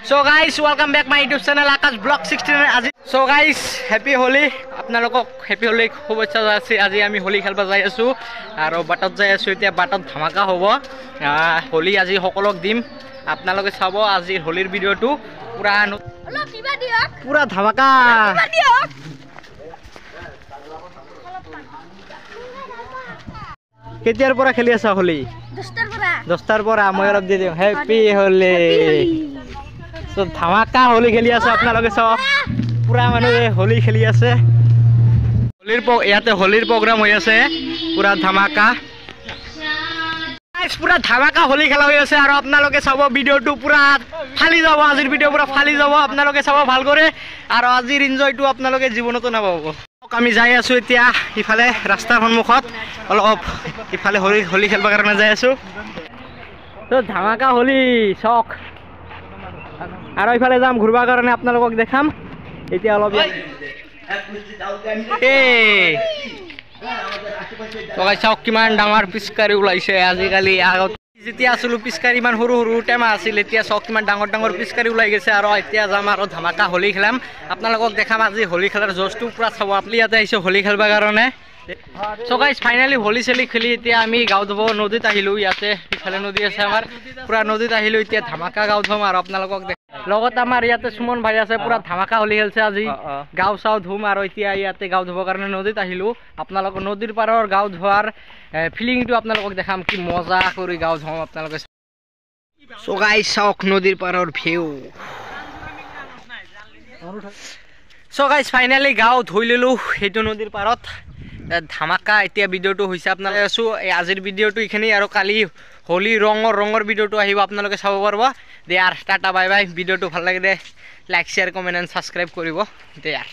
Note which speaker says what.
Speaker 1: So guys, welcome back my YouTube channel Akash Vlog 69। আজি চ' guys, happy Holi. আপোনালোকক happy Holi শুভেচ্ছা জনাইছোঁ। আজি আমি হোলী খেলিব যাই আছোঁ আৰু বাটত যাই আছোঁ। এতিয়া বাটত ধামাকা হ'ব। হোলী আজি সকলক দিম, আপোনালোকে চাব আজিৰ হোলীৰ ভিডিঅ'টো পুৰা
Speaker 2: অলপ কিবা দিয়ক।
Speaker 1: পুৰা ধামাকা।
Speaker 2: কিবা দিয়ক।
Speaker 1: কেতিয়াৰ পৰা খেলি আছা হোলী?
Speaker 2: 10টাৰ পৰা।
Speaker 1: 10টাৰ পৰা। মই অলপ দি দিওঁ। হেপী হোলী। চ' ধামাকা হোলী খেলি আছে, আপোনালোকে চাওক, পুৰা মানুহে হোলী খেলি আছে। ইয়াতে হোলীৰ প্ৰগ্ৰাম হৈ আছে, পুৰা ধামাকা। Guys, পুৰা ধামাকা হোলী খেলা হৈ আছে আৰু আপোনালোকে চাব ভিডিঅ'টো পুৰা ফালি যাব। আজিৰ ভিডিঅ' পুৰা ফালি যাব, আপোনালোকে চাব ভাল কৰে আৰু আজিৰ এনজয়টো আপোনালোকে জীৱনতো নাপাব। আমি যাই আছো এতিয়া ইফালে ৰাস্তাৰ সন্মুখত অলপ ইফালে হোলী খেলিবৰ কাৰণে যাই আছো। ত' ধামাকা হোলী চাওক আৰু ইফালে যাম ঘূৰিবৰ কাৰণে, আপোনালোকক দেখাম এতিয়া অলপ। এই চাওক কিমান ডাঙৰ পিচকাৰী ওলাইছে আজিকালি। আগত যেতিয়া আছিলো পিচকাৰী ইমান সৰু সৰু টেমা আছিল, এতিয়া চাওক কিমান ডাঙৰ ডাঙৰ পিচকাৰী ওলাই গৈছে। আৰু এতিয়া যাম আৰু ধামাকা হোলী খেলাম, আপোনালোকক দেখাম আজি হোলী খেলাৰ জোচটো পুৰা চাব। আপুনি ইয়াতে আহিছে হোলী খেলিবৰ কাৰণে। চ' গাইজ, ফাইনেলি হোলী চেলি খেলি এতিয়া আমি গাঁও ধুব নদীত আহিলোঁ। ইয়াতে ইফালে নদী আছে আমাৰ, পুৰা নদীত আহিলোঁ। এতিয়া ধামাকা গাঁও ধুম আৰু আপোনালোকক দেখাম। লগত আমাৰ ইয়াতে সুমন ভাই আছে, পুৰা ধামাকা হোলী খেলছে আজি। গাঁও চাও ধুম আৰু এতিয়া ইয়াতে গাঁও ধুবৰ কাৰণে নদীত আহিলোঁ। আপোনালোকৰ নদীৰ পাৰৰ গাঁও ধোৱাৰ ফিলিংটো আপোনালোকক দেখাম, কি মজা কৰি গাঁও ধুম আপোনালোকে। চ' গাইজ, চাওক নদীৰ পাৰৰ ভিউ। চ' গাইজ, ফাইনেলি গাঁও ধুই ল'লোঁ সেইটো নদীৰ পাৰত ধামাকা। এতিয়া ভিডিঅ'টো হৈছে আপোনালোকে আছোঁ। এই আজিৰ ভিডিঅ'টো এইখিনি আৰু কালি হোলী ৰঙৰ ভিডিঅ'টো আহিব, আপোনালোকে চাব পাৰিব। দে আৰ, টাটা, বাই বাই। ভিডিঅ'টো ভাল লাগিলে like, share, comment and subscribe কৰিব। দে আৰ।